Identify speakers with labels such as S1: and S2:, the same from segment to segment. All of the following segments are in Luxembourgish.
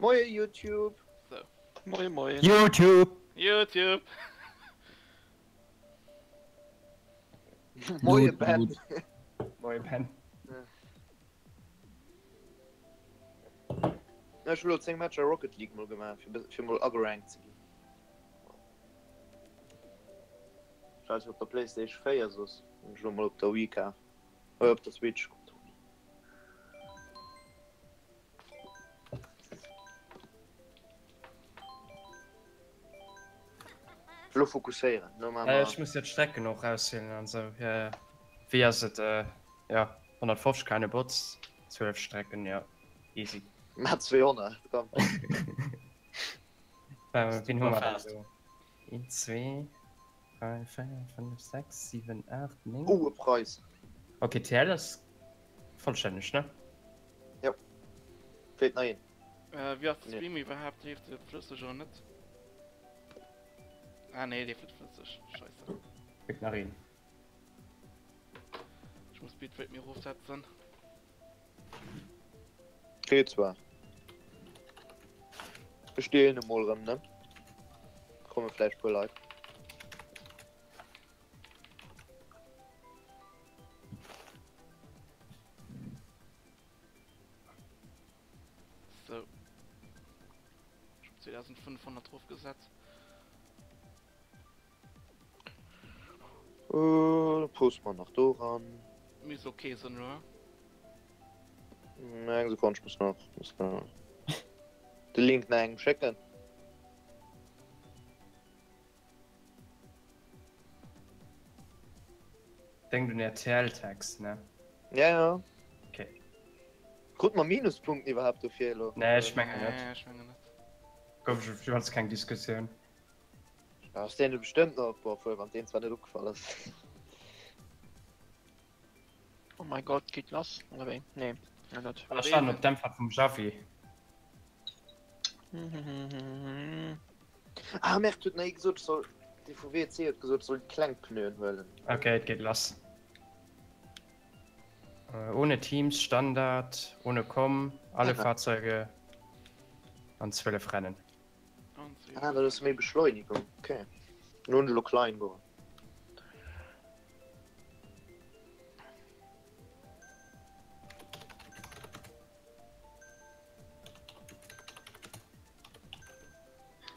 S1: Moie YouTube!
S2: Sou.
S3: Moie moien!
S4: YouTube!
S2: YouTube!
S1: Moie Ben!
S4: Moie Ben!
S1: Ech hu lo 10 Matcher Rocket League mol gemaach fir fir mol agerankt ze ginn. Ech hat jo op der Playstation 4 soss hunn ech lo mol op der Wii kaf. Äh op der Switch. Lo fokusséieren. Lo maache
S4: mer. Ech muss jo d'Strecken och auswielen an esou. Ja, ja. Wéi ass et? Jo, 150 keine Bots, 12 Strecken, jo, easy.
S1: Maach 200, komm.
S4: Wien hu mer dann do? 1, 2, 3, 4, 5, 6, 7, 8, 9.
S1: Oh, e Preis.
S4: Ok, TL ass vollstänneg, ne?
S1: Jo. Feelt nach een.
S2: Wéi ass de Stream iwwerhaapt? Leeft e flësseg oder net? Ah nee, leeft net flësseg. Scheisse.
S4: Feelt nach een.
S2: Ech muss d'Bitrate méi erofsetzen.
S1: Geet zwar. Ech deelen emol erëm, ne? Komme vläicht puer Leit.
S2: Sou. Ech hu 2500 drop gesat.
S1: Äh, poste mer nach do ran.
S2: Misst ok sinn, oder?
S1: Eng Sekonn, ech muss nach, muss nach de Link nach engem schécken.
S4: Denkt un är TL-Tags, ne?
S1: Ja, ja.
S4: Okay.
S1: Krut mer Minuspunkten iwwerhaapt dofir elo?
S4: Nee, ech mengen net.
S2: Nee, ech mengen net.
S4: Gouf iwwerhaapt keng Diskussioun.
S1: Ass deen bestëmmt nach op, obwuel wann deen zwar net opgefall ass.
S3: Oh mein Gott, geet lass oder wéi? Nee,
S4: ja net. Ech waarden op d'Äntwert vum Javi.
S1: Ah merde, huet nach ee gesot ech soll, dee vu WC huet gesot ech soll déi kleng Pneuen huelen.
S4: Ok, et geet lass. Ohne Teams, Standard, ohne Com, alle Fahrzeuge an 12 Rennen.
S1: Ah, dat ass méi Beschleunigung, ok. Dann hunn ech elo klein geholl.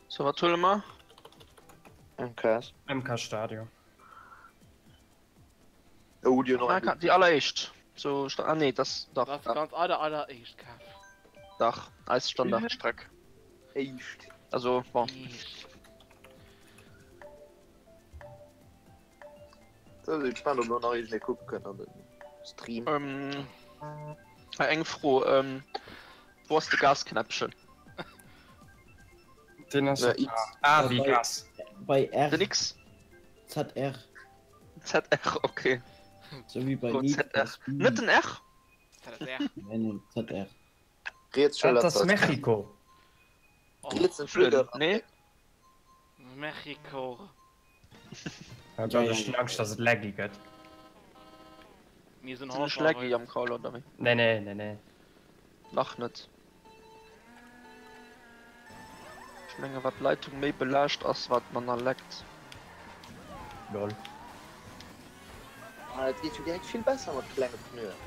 S3: So, wat huele mer?
S1: MKS.
S4: MK Stadion.
S1: Oh, déi hunn och eng.
S3: Déi alleréischt. So, ah nee, das, dach.
S2: Das ganz aller alleréischt Kaf.
S3: Dach, eis Standardstreck.
S1: Éischt.
S3: Also, bon.
S1: So, si gespannt, ob lo nach iergendee kucke kënnt an den Stream.
S3: Ähm, eng Fro, ähm, wou ass de Gasknäppchen?
S4: Den ass op A. A wéi Gas.
S5: Bei R.
S3: Den X?
S5: ZR.
S3: ZR, okay.
S5: Sou wéi bei Need for Speed.
S3: Net den R?
S2: ZR.
S5: Nee, nee, ZR.
S1: Riets
S4: Dat ass Mexico.
S1: Riets en Schëller.
S3: Nee.
S2: Mexico.
S4: Ech hunn Angscht, dass et laggy gëtt.
S2: Mir sinn
S3: Sinn ech laggy am Call oder wéi?
S4: Nee, nee, nee, nee.
S3: Nach net. Ech menge wat d'Leitung méi belaascht ass, wat manner leckt.
S4: Lol.
S1: Ah, et geet jo direkt vill besser mat klenge Pneuen.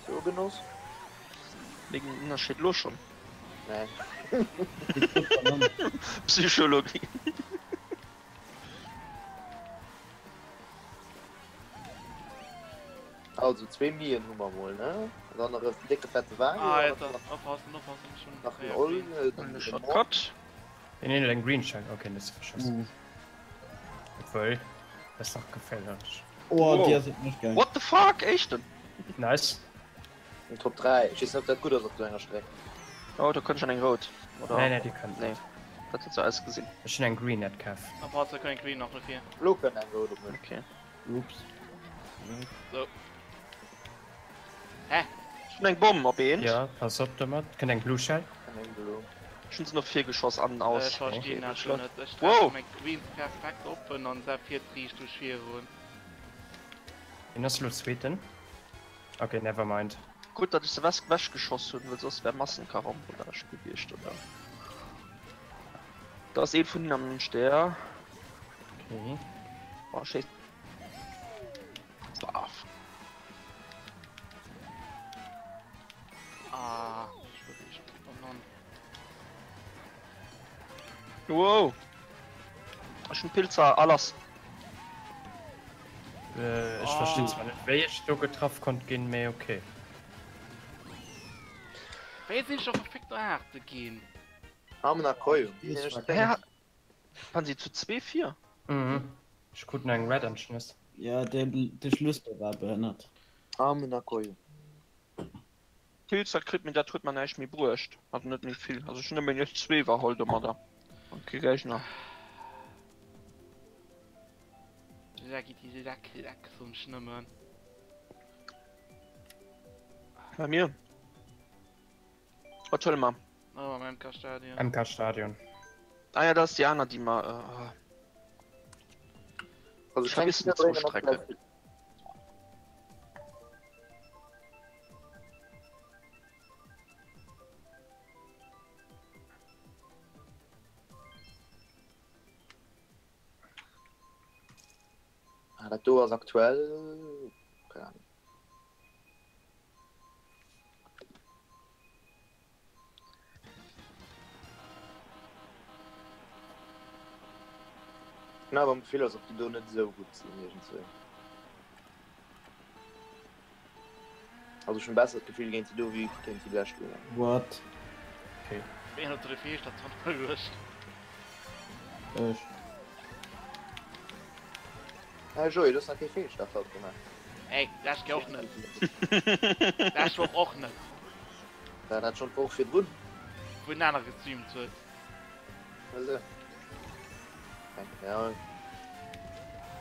S1: Sou e Genoss.
S3: Mierkt een den Ënnerscheed lo schonn?
S1: Nee.
S3: Psychologie.
S1: Also zwee Mien hu mer mol, ne? An dann nach e décke fette Wagen.
S2: Ah, Alter, oppassen, oppassen, ech hunn
S1: Nach en Oll,
S3: dann de Shortcut.
S4: Deen een huet eng Green Shell, ok, den ass verschoss. Obwuel, dat ass nach geféierlech.
S5: Oh, déi ass et net gaang.
S3: What the fuck, éischten!
S4: Nice.
S1: En Top 3, ech weess net ob dat gutt ass op sou enger Streck.
S3: Oh, do kënnt schon eng rout, oder?
S4: Nee, nee, déi kënnt
S3: Nee,
S4: net.
S3: dat huet sou ausgesinn.
S4: Ech hunn eng Green net kaf.
S2: Oppassen, da kënnt eng Green nach no vir.
S1: Lo kënnt eng rout op mech.
S3: Okay.
S5: Ups.
S2: So. Hä?
S3: Ech hunn eng Bomm op eent.
S4: Ja, pass op domat, kënnt eng Blue Shell.
S1: Kënnt eng Blue.
S3: Ech hunn se no vir geschoss, an an aus.
S2: Ech verstinn dat lo net. Ech
S3: Wow!
S2: treffen meng Greens perfekt oppen an se fiert riicht duerch virun.
S4: Wien ass lo zweeten? Ok, never mind.
S3: Gutt datt ech se wech geschoss hunn, well soss wär Massenkarambolage gewiescht oder? Da ass ee vun hinnen am Stär.
S4: Okay.
S3: Oh, schéiss af.
S2: Ah, ech wëll ech op die Banann.
S3: Wow! Ech hunn Pilzer, alles.
S4: Äh, ech verstinn zwar net wéi ech do getraff konnt ginn, mee okay.
S2: Wéi sinn ech op verfickter Aarte ginn?
S1: Amna Koyum.
S3: Hä? Waren si zu zwee vir?
S4: Mhm. Ech krut eng Red an d'Schnëss.
S5: Ja, de, de Schluss do war behënnert.
S1: Amna Koyum.
S3: Pilz, dat kritt mir, dat huet mer näischt méi bruecht. Also net méi vill. Also ech hunn nëmmen iech zwee iwwerholl domadder. An kee Géigner.
S2: Leckiti leck leck, soen ech nëmmen.
S3: Bei mir. Wat huele mer?
S2: Oh, am MK Stadion.
S4: MK Stadion.
S3: Ah ja, dat ass déi aner, déi mer. Äh,
S1: Also
S3: Ich vergiss die zwei Strecke.
S1: Ah, dat do ass aktuell. Keine Ahnung. Hun awer am Gefill als ob déi do net esou gutt sinn iergendzwéi. Also ech hunn bessert Gefill géint déi do wéi géint déi lescht Uer.
S5: What?
S4: Okay.
S2: Ween huet de Feeschter hannerluecht?
S5: Ech.
S1: Hey Joé, du hues nach kee Feelstart haut gemaach.
S2: Ey, lescht Kéier och net. Lescht Woch och net.
S1: War dat schonn d'Woch virdrun?
S2: Wou en aner gestreamt huet.
S1: Also. Ja.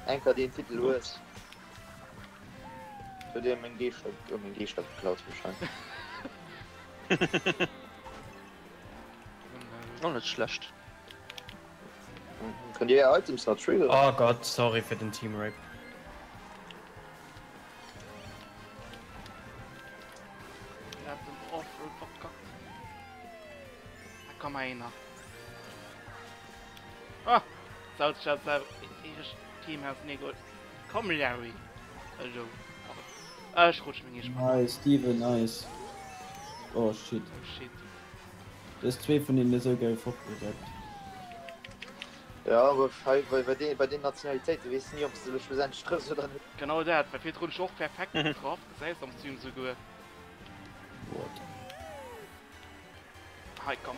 S1: Enker deen Titel hues. Huet dir meng Geeschter, oh, meng Geeschter geklaut wahrscheinlech.
S3: Och net schlecht.
S1: Kënnt Dir Är Items nach triggeren?
S4: Oh Gott, sorry fir den Team Rape.
S2: Er hat den Offroad verkackt. Da komm mal einer. Ah! Salz, Salz, Team has nee gut. Komm Larry. Also. Ah, ech rutsch meng eege
S5: Nice, Steven, nice. Oh shit.
S2: Oh shit.
S5: Du hues zwee vun deenen esou geil fortgedreckt.
S1: Ja, awer hei bei, bei, den, bei den Nationalitéite weess de ni, ob s de elo schlussendlech trëffs oder net.
S2: Genau dat, well virdrun hunn ech och perfekt getraff, gesäis am Stream souguer.
S5: What?
S2: Hei komm.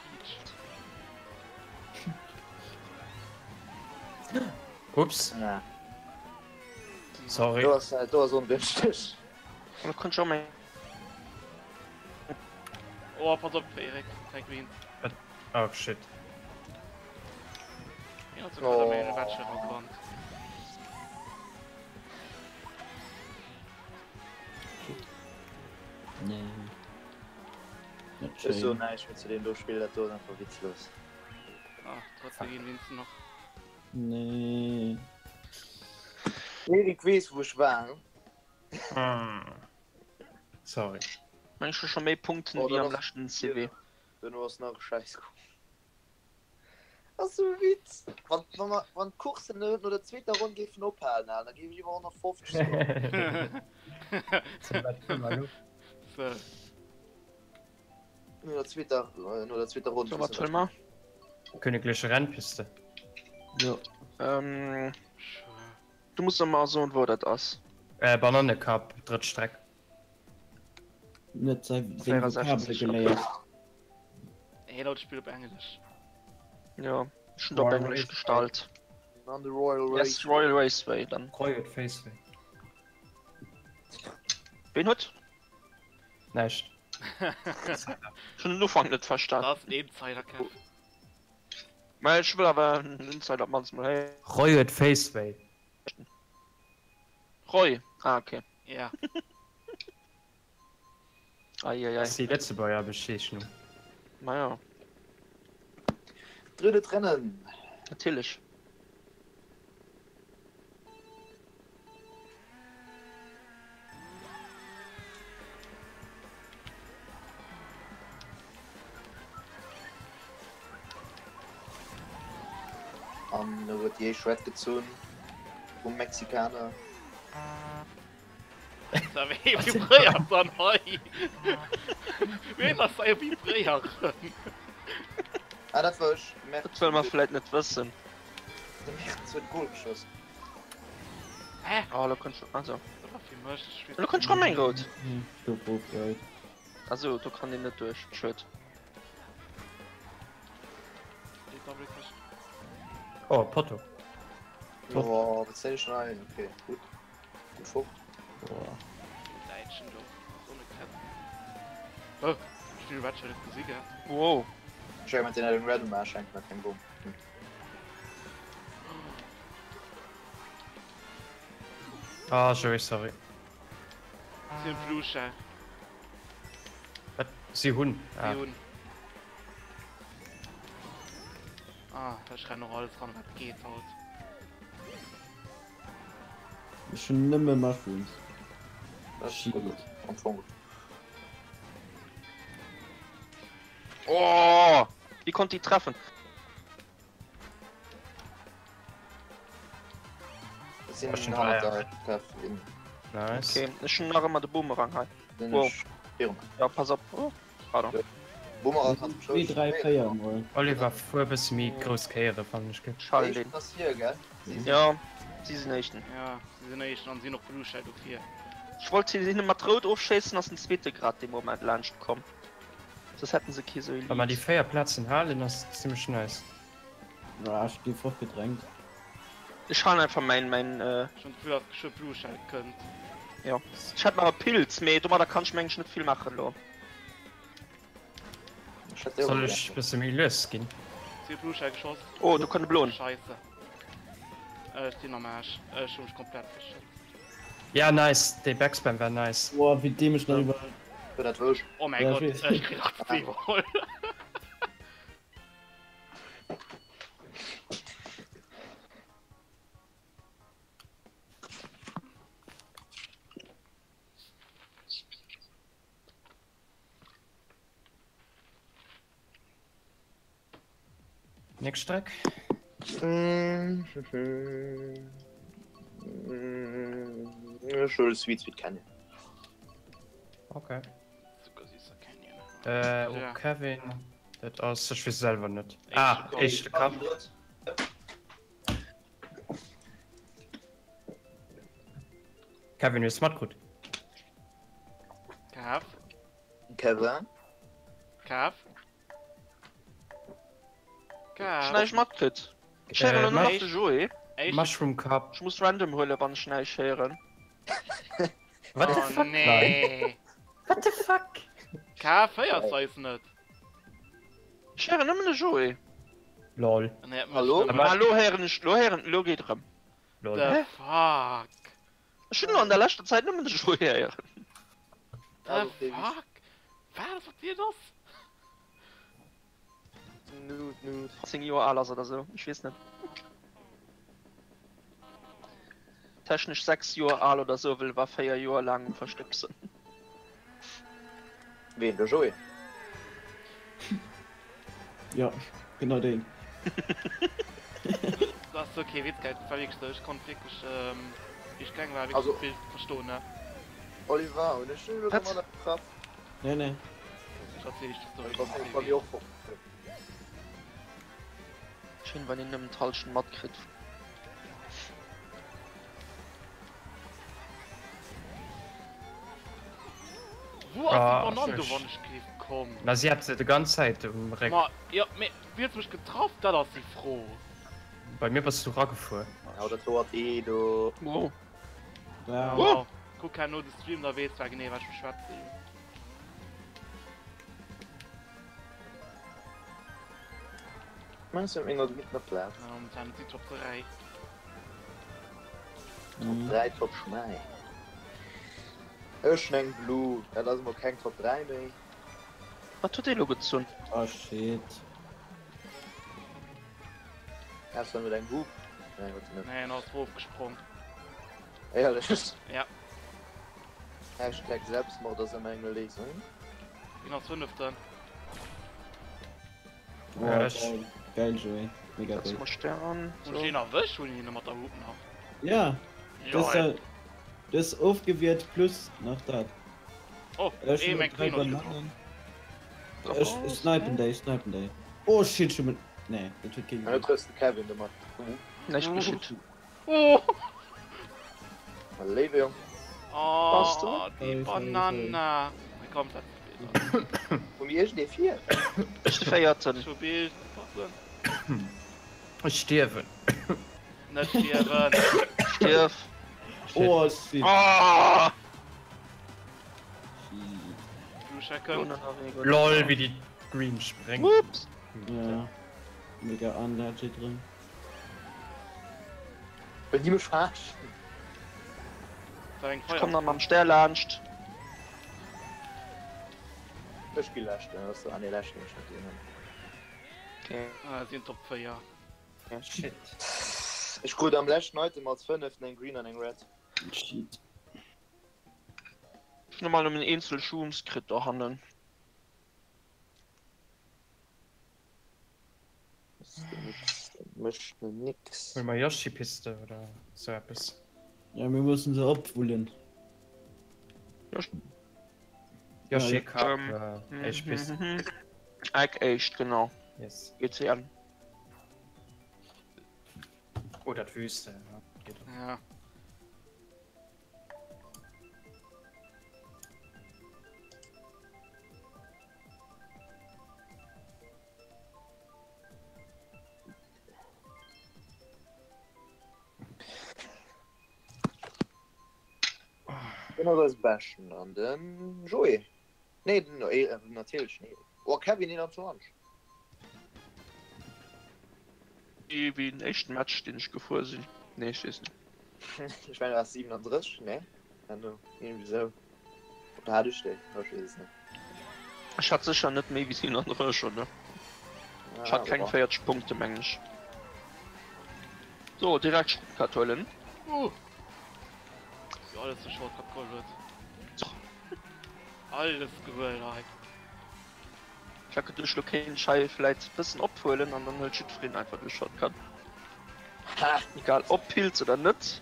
S2: Peach.
S4: Ups.
S1: Ja.
S4: Sorry.
S1: Do ass, do ass ongünschteg.
S3: Da konnt ech och meng.
S2: Oh, pass op, Erik, zeig wien.
S4: Oh shit.
S2: Ja, so oh. Mir Wäsche verbrannt.
S5: Nee. Net
S1: Ech soen
S5: schéin.
S1: näischt méi zu deem do Spill, dat do ass einfach witzlos.
S2: Ah, trotzdem ginn wins noch.
S5: Nee.
S1: Erik weess wou ech war.
S4: Sorry.
S3: Meng ech hu scho méi Punkten
S1: Oh,
S3: wéi
S1: dann
S3: am
S1: ass
S3: leschten CW.
S1: Duerno ass nach e Schäiss komm. Ass e Witz! Wann, wann, mer- wann d'Coursen no no der zweeter Ronn géifen ophalen, Al, da géif ech iwwer 150 scoren.
S2: So.
S1: No der zweeter, äh, no der zweeter Ronn.
S3: So, wat huele mer?
S4: Königliche Rennpiste.
S5: Jo.
S3: Ähm,
S2: Schön.
S3: du muss nach mal soen, wou dat ass.
S4: Äh, Bananne Cup, drëtt Streck.
S5: Net sei seng
S3: 64
S5: Vokabele geléiert.
S2: Hey, Leute, spiel op Englisch.
S3: Ja, ech hunn op
S4: Royal
S3: Englesch
S4: Raceway.
S3: gestallt.
S1: An de Royal
S3: Yes,
S1: Race.
S3: Royal Raceway dann.
S4: Royal Faceway.
S3: Ween huet?
S4: Näischt.
S3: Ech hunn den Ufank net verstan.
S2: Das ist ein Insider, Kev.
S3: Mä ech wëll awer en Insider op d'mannst mol héieren.
S4: Royal Faceway.
S3: Roy, ah okay.
S2: Ja.
S3: Eieiei.
S4: Ass déi Lëtzebuerger Bezeechnung.
S3: Maja.
S1: Dritte Rennen.
S3: Natierlech.
S1: An elo huet déi éischt Red gezunn vum Mexikaner.
S2: Wee vibréiert dann hei? Ween ass hei vibréieren?
S1: Ah, dat war ech.
S3: Dat wëlle mer vläit net wëssen.
S1: De Mertens huet Goal geschoss.
S2: Hä?
S3: Oh, elo kënnt schon, also.
S2: Dat war fir mech. Ech weess
S3: Elo kënnt schon eng rout.
S5: Gouf ofgeheit.
S3: Also, do kann een net duerch. Schued.
S4: Oh, Potto.
S1: Oh, wat zéien ech hei? Okay, gutt. Gutt fort.
S5: Boah.
S2: Däitschen do. So eine Kette. Oh, ich bin überhaupt schon nicht gesehen, gell?
S3: Wow.
S1: Ech mat den den Red um schenkt mir keng Bomm.
S4: Ah, Joey, sorry.
S2: Sie hunn Flusche.
S4: Wat? Si hunn.
S2: Ah. Si hunn. Ah, ech rennen och alles ran, wat geet haut.
S5: Ech hunn nëmme Mushrooms.
S1: Dat ass gutt. Am Fong gutt.
S3: Oh! Wie konnt déi treffen?
S1: Sinn hannert der Kevin.
S4: Nice.
S3: Okay, ech hunn nach ëmmer de Boomerang hei.
S1: Sinn
S3: Wow.
S1: ech virun.
S3: Ja, pass op. Oh, pardon.
S1: Boomerang hat
S5: 2, 3, 4 mol.
S4: Oliver, fuer e bësse méi grouss Kéiere fannen ech gutt.
S3: Ech halen den.
S1: Éischten ass hier, gell? Si sinn.
S3: Ja, si sinn éischten.
S2: Ja, si sinn éischten an si hunn och Blue Shell dofir.
S3: Ech wollt si hinne mat rout ofschéissen, ass den zweete grad dee Moment laanscht komm. Soss hätten se kee sou
S4: Wa mer déi
S3: Elite.
S4: 4 Plazen halen, ass zimmlech nice.
S5: Ah, ech gi fortgedrängt.
S3: Ech halen einfach mäin, mäin,
S2: Ech hunn d'Gefill, dass geschwë Blue Shell kënnt.
S3: Jo, ech hätt nach e Pilz, mee domadder kann ech mengen ech net vill maachen elo.
S1: Ech hätt déi och
S4: Soll
S1: gär.
S4: ech bësse méi lues ginn?
S2: Si hu Blue Shell geschoss.
S3: Oh, do kënnt e bloen.
S2: Scheisse. Ech sinn am Aarsch. Ech hu mech komplett verschëtzt.
S4: Ja nice, dee Backspam war nice.
S5: Boah, wéi dee mech nach iwwer.
S1: Jo, dat wor ech.
S2: Oh mäi
S5: Ja,
S2: Gott,
S5: ech weess.
S2: ech kritt nach zweemol.
S4: Nächst Streck.
S1: Ech huele Sweet Sweet Canyon.
S4: Okay.
S2: Zuckersüßer Canyon.
S4: Äh, oh,
S2: Ja.
S4: Kevin. Dat ass, ech weess selwer net.
S2: Éischte
S4: Ah,
S2: Cup.
S4: éischte Cup. Kevin, hues matkrutt?
S2: Kaf.
S1: Kevin?
S2: Kaf.
S3: Ech näischt matkritt. Ech héieren elo nach de Joé.
S4: Mushroom Cup.
S3: Ech muss random huelen wann ech näischt héieren.
S4: What the fuck
S2: nee.
S4: What the fuck?
S2: Kaf héiers eis net.
S3: Ech héieren nëmmen de Joé.
S4: Lol.
S2: Nee,
S1: Hallo?
S3: Ah lo héieren ech, lo héieren, lo geet erëm.
S4: Lol.
S2: The fuck?
S3: Ech hunn elo an der leschter Zäit nëmmen de Joé héieren.
S2: The fuck? Wat ass mat dir lass?
S1: Nude, nude.
S3: 10 Joer al ass oder sou, ech weess net. Technesch 6 Joer al oder sou, well e war 4 Joer laang um Verstëbsen.
S1: Ween, de Joé?
S5: Jo, genau deen.
S2: Dat ass ok, Witz, gell? Dat war wierklech sou, ech konnt wierklech, wéi ech kleng war, wierklech net vill verstoen, ne?
S1: Oliver, hunn ech dech elo domadder getraff?
S5: Nee, nee.
S2: Ech erziel iech déi Story
S1: Bass du bei mir och fort?
S3: Schéin wann een nëmmen d'Halschent matkritt.
S2: Wou ass déi Banann do wann ech géif komm?
S4: Ma si hat se de ganz Zäit um Réck.
S2: Ma jo, mee wéi huet se mech getraff, dat ass déi Fro.
S4: Bei mir bass du ragefuer.
S1: Ja, dat do hat ee do.
S3: Wow.
S5: Wow.
S2: Kuck herno de Stream, da weess zwar genee wat ech beschwätzen.
S1: Meinst du mit menger gudder Plaz?
S2: Ja, momentan si Top 3.
S1: Top 3, Top Schmei. Ech meng Blue, dat ass mol keng Top 3 méi.
S3: Wat huet dee lo gezunn?
S5: Oh shit.
S1: Ausser en huet eng Hup. Nee, huet en net.
S2: Nee, en ass rofgesprong.
S1: Éierlech?
S2: Ja.
S1: Hashtag Selbstmord ass ëmmer eng Léisung.
S2: Wien ass Fënneften?
S5: Boah, geil. Geil, Joé. Mega
S3: Setz
S5: béi.
S3: mol Stär an.
S2: Hun ech
S3: So.
S2: een erwëscht? Hun een mat der Hupp nach?
S5: Ja,
S2: Lol.
S5: das, das ofgewiert plus nach dat.
S2: Oh,
S5: Ech
S2: ee
S5: hun
S2: meng
S5: drei
S2: Queen huet getroffen.
S5: Bananen. Ech ech snipen déi, ech snipen déi. Oh shit, schon mit. Nee, dat huet kee
S1: An du
S5: gesinn.
S1: trëffs de Kevin domat.
S3: Näischt geschitt.
S2: Oh,
S1: Mein léiwe Jong.
S3: Bass du?
S2: oh déi
S5: Sorry, sorry, sorry.
S2: Banana. Mee komm, dat ass
S1: Hu mir iergendee vir?
S3: Ech de véierten.
S2: Zu Bild passen.
S4: Ech stierwen.
S2: Net stierwen.
S3: Stierf.
S5: Oh shit.
S3: Ah!
S5: Shit.
S2: Bluesha kënnt.
S4: Lol, wéi déi Green spréngt.
S3: Ups.
S5: Ja. Mega unlucky drin.
S1: Wëll déi mech verarschen?
S2: War eng
S3: Ech komm
S2: Feier.
S3: dann mam Stär laanscht.
S1: Ech gi leschten, ass ah nee leschten ech net deenen.
S3: Okay.
S2: Ah, sinn Top 4.
S4: Shit.
S1: Ech krut am leschten Item als fënneften eng Green an eng Red.
S5: Shit.
S3: Ech hun emol nëmmen eenzel Shrooms kritt dohannen.
S1: Mécht mir nix.
S4: Huele mer Yoshi-Piste oder sou eppes.
S5: Ja, mir mussen se opwullen.
S4: Yoshi
S5: Ja,
S4: Cup,
S3: ähm,
S4: äh, éischt Piste.
S3: Eck éischt, genau.
S4: Yes.
S3: GCN.
S4: Oder d'Wüste. Ja, geht auch.
S2: Ja.
S1: Den ass eis Beschten an den Joé. Nee, den äh, natierlech den Erik. Oh, Kevin 21.
S3: Wéi den éischten Match deen ech gefuer sinn. Nee ech weess net.
S1: Ech mengen du waars 37, nee? Ano, iergendwéi sou. Oder hat ech déi? Oh, ech weess et net.
S3: Ech hat sécher net méi wéi 37, oder? Ech hat keng 40 Punkte mengen ech. So, direkt Shortcut huelen.
S2: Uh! Wéi alles de Shortcut geholl huet. Alles gehuel hei.
S3: Ech duerch lo kéint ech hei vläit bëssen ophuelen an dann huet jiddwereen einfach de Shortcut.
S1: Ha!
S3: Egal ob Pilz oder net.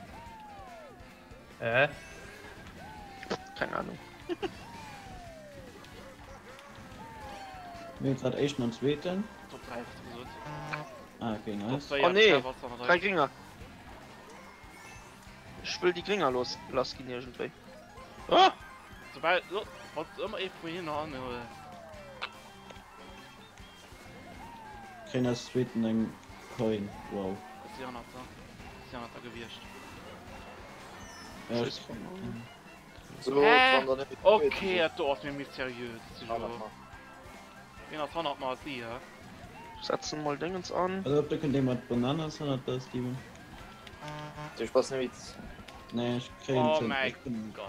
S4: Äh?
S3: Keng Ahnung.
S5: Mir grad éischten an zweeten.
S2: Top 3 hast du gesot.
S5: Ah, okay,
S2: Top
S5: nice.
S2: 4,
S3: Oh nee,
S2: Trevor ass dann
S3: Drei
S2: hei.
S3: Gringer. Ech wëll déi Gringer los lass ginn iergendwéi. Ah!
S2: Sobal, so, wann du ëmmer ee vun hinnen anhuelen.
S5: Kréien als zweeten eng Coin. Wow.
S2: Ass déi hannert der. Ass déi hannert der gewiescht.
S5: Ja,
S3: Scheiß
S5: ech
S3: Bananen.
S1: So,
S2: Hä?
S1: wann der net
S2: Okay, dat do ass mir mysteriös.
S1: Hannert mer.
S2: Wien ass hannert mer? Si, hä?
S3: Setzen mol Dingens an.
S5: Also ob da könnt ihr mat Bananas hannert der Steven.
S1: Du spass net witz.
S5: Nee, ich kréien
S2: Oh
S5: schon.
S2: mein
S5: Ich bin-
S2: Gott.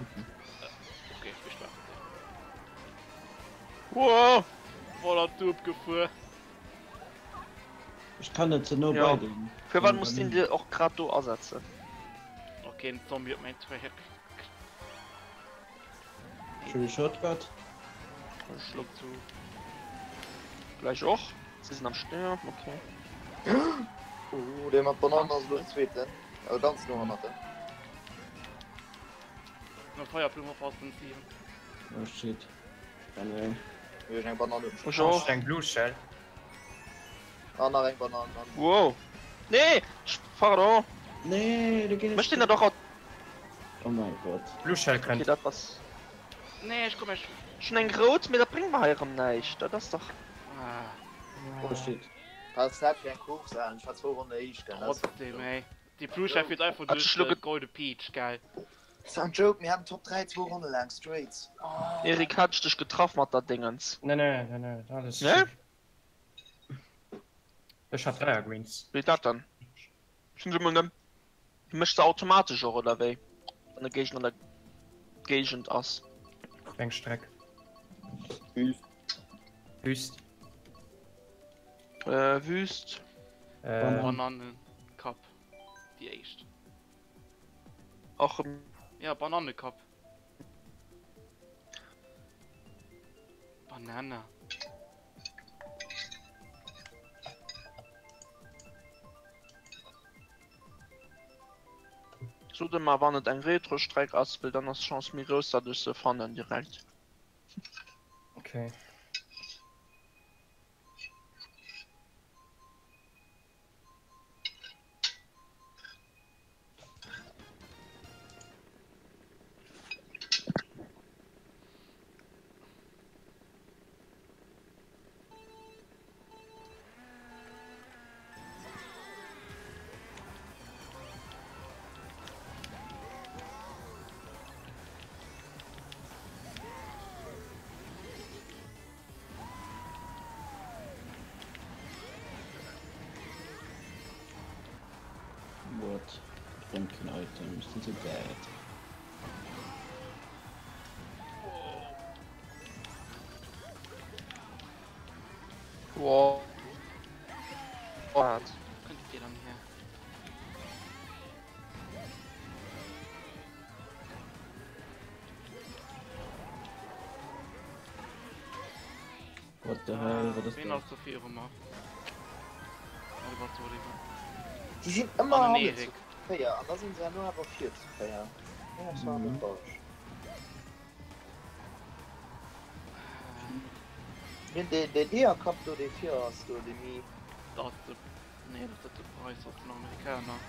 S2: Okay, ich bin gespannt.
S3: Wow!
S2: Voller Tube gefuer.
S5: Ich kann net ze no
S3: Ja.
S5: bei den.
S3: Firwat muss den dir och grad do asetzen?
S2: Okay, en Zombie op mein Track.
S5: Schöne Shortcut.
S2: Schluck zu.
S3: Gleich och. Sie sinn am Stär, okay.
S1: Uh, dee mat Bananen ass elo den zweeten. Also ganz no hannert dem.
S2: No Feierblume oppassen, Steven.
S5: Oh shit. Anyway.
S1: Mir hunn eng Banan um
S3: Ech och.
S4: Eng Blue Shell.
S1: Ah, nach eng Banan. An.
S3: Wow. Nee! Pardon!
S5: Nee, du gehst.
S3: Mécht den dat och
S5: Oh mein Gott.
S4: Blue Shell
S3: Okay,
S4: kënnt.
S3: dat ass.
S2: Nee, ech komm ech.
S3: Schon eng rout, mee dat bréngt mer hei erëm näischt. Dat ass dach.
S2: Ah,
S5: Oh shit.
S1: Was dat fir eng Course an? Ech war zwou Ronne éischten.
S2: trotzdem, ey. Déi Blue Shell fiert einfach
S3: Hat
S2: duerch
S3: ech lo
S2: de
S3: ge-
S2: Golden Peach, geil.
S1: Das war ein Joke, mir haben Top 3 zwou Ronne laang straight. Oh.
S3: Erik, hat ech dech getraff mat der Dingens?
S4: Nee, nee, nee, nee, alles.
S3: Ne?
S4: Ech hat 3 Greens.
S3: Wéi dat dann? Sinn se mol net. Mécht se automatesch och oder wéi? Wann e Géigner an der Géigend ass.
S4: Eng Streck.
S1: Wüst.
S4: Wüst.
S3: Äh, Wüst.
S4: Äh,
S2: Bananenkapp. Déi éischt.
S3: Och
S2: Ja, Bananenkapp. Banana.
S3: Sot emmer wann et eng Retrostreck ass, well dann ass Chance méi grouss dat ech se fannen direkt.
S4: Okay.
S5: What? Bréngt keen Item, ech sinn sou bad.
S3: What?
S2: Kënnt Dir dann hier?
S5: What the hell, wat ass
S2: Ween
S5: dat?
S2: ass do viru mer? Oder was whatever.
S1: Déi sinn ëmmer
S2: An den
S1: hannen zu
S2: Erik.
S1: 4 an da sinn se herno awer vir zu 4. Iergendwas war do falsch. Mir deen deen Eeërkapp do dee vir ass do, dee Mi.
S2: Dat ass de, nee dat ass net de Preis, dat ass den Amerikaner.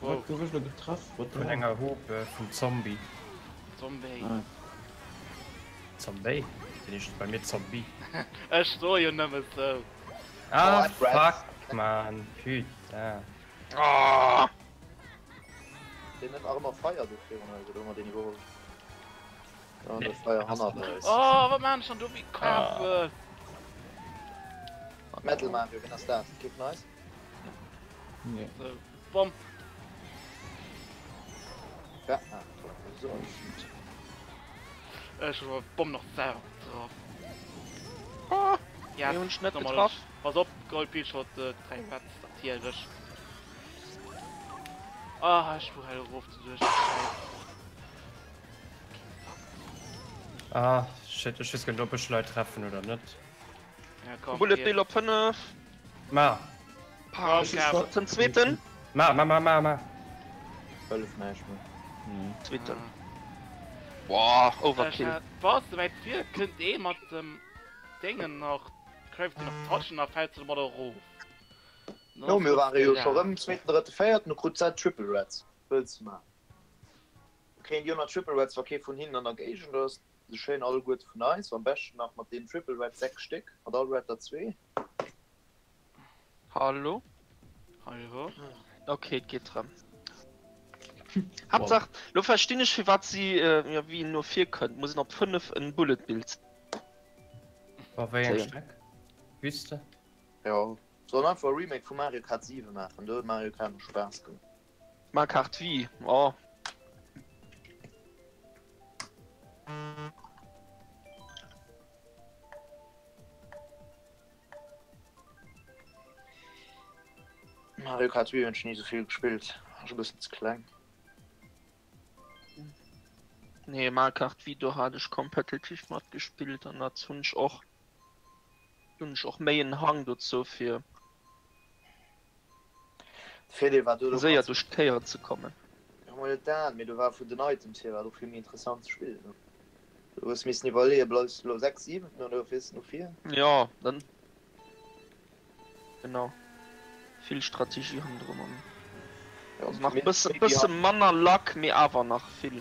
S5: Wat gouf ech lo getraff? What the
S4: Vun
S5: hell?
S4: enger Hupe vum Zombie.
S2: Zombie.
S5: Ah.
S4: Zombie? Deen heescht bei mir Zombie.
S2: Ech soe jo nëmme sou.
S4: Ah
S1: Oh, Brad.
S4: fuck man, putain.
S3: Ah!
S1: Deen huet nach ëmmer Feier do virun eis, oder hu mer deen iwwerholl? Ja, de Feier hannert eis.
S2: Oh, wat maan ech dann do? Wéi Kafe!
S1: Metal Mario, wien ass dat? Kee vun eis?
S5: Nee.
S2: Sou, Bomm!
S1: Ja, ah, so alles gut.
S2: Ech hu Bomm nach selwer getraff.
S3: Ah!
S2: Ja,
S3: Mir hunn ech net
S2: nochmal
S3: getraff.
S2: Pass op, Gold Peach huet 3 Reds, natierlech. Ah, ech fuer hei erof duerch de Schäiss.
S4: Ah shit, ech weess guer net ob ech Leit treffen oder net.
S2: Ja, komm,
S3: Bullet
S2: hier.
S3: Bill op 5.
S4: Ma!
S2: Komm, Kev.
S3: Zum zweeten.
S4: Ma, ma, ma, ma, ma!
S1: Hëllef näischt méi.
S5: Nee.
S3: Zweeten.
S2: Ah.
S3: Boah,
S2: Ech
S3: Overkill.
S2: hat, bass de wäit vir, kënnt ee mat dem Déngen nach, Gravity nach touchen, da fält se domadder erof.
S1: No, mir ware jo scho rëm zweeten, drëtte, véierten, du krut d'Säit Triple Reds. Wëlls de maachen? Kréien déi och nach Triple Reds, wa kee vun hinnen an der Géigend ass? Se schéin alleguerte vun eis, am beschten nach mat deenen Triple Reds 6 Stéck, mat all Red der zwee.
S3: Hallo?
S2: Hallo?
S3: Ok, et geet rëm. Haaptsaach, lo verstinn ech firwat si, jo, wéi een no vir kënnt, muss een op 5 en Bullet Bill
S4: War wéi eng
S3: zéien.
S4: Streck? Wüste?
S1: Jo, sollen einfach e Remake vu Mario Kart 7 maachen, do huet Mario Kart nach Spaass gemaach.
S3: Mario Kart Wii, oh.
S1: Mario Kart Wii hunn ech ni sou vill gespillt, ass e bëssen ze kleng.
S3: Nee, Mario Kart Wii, do hat ech competitive matgespillt an dat hunn ech och, hunn ech och méi en Hang dozou fir
S1: Virdeel war do, do
S3: séier
S1: kanns
S3: duerch d'Kéieren ze kommen.
S1: Jo, mol net dat, mee do war vun den Items hier war et och vill méi interessant ze spillen. Du hues missen iwwerleeën, bleifs de lo 6, 7 oder fiers de no vir?
S3: Jo, dann genau. Vill Strategie hannendrun an
S1: Ja,
S3: also nach
S1: zumindest
S3: bësse
S1: déi, déi
S3: bësse manner Luck, mee awer nach vill.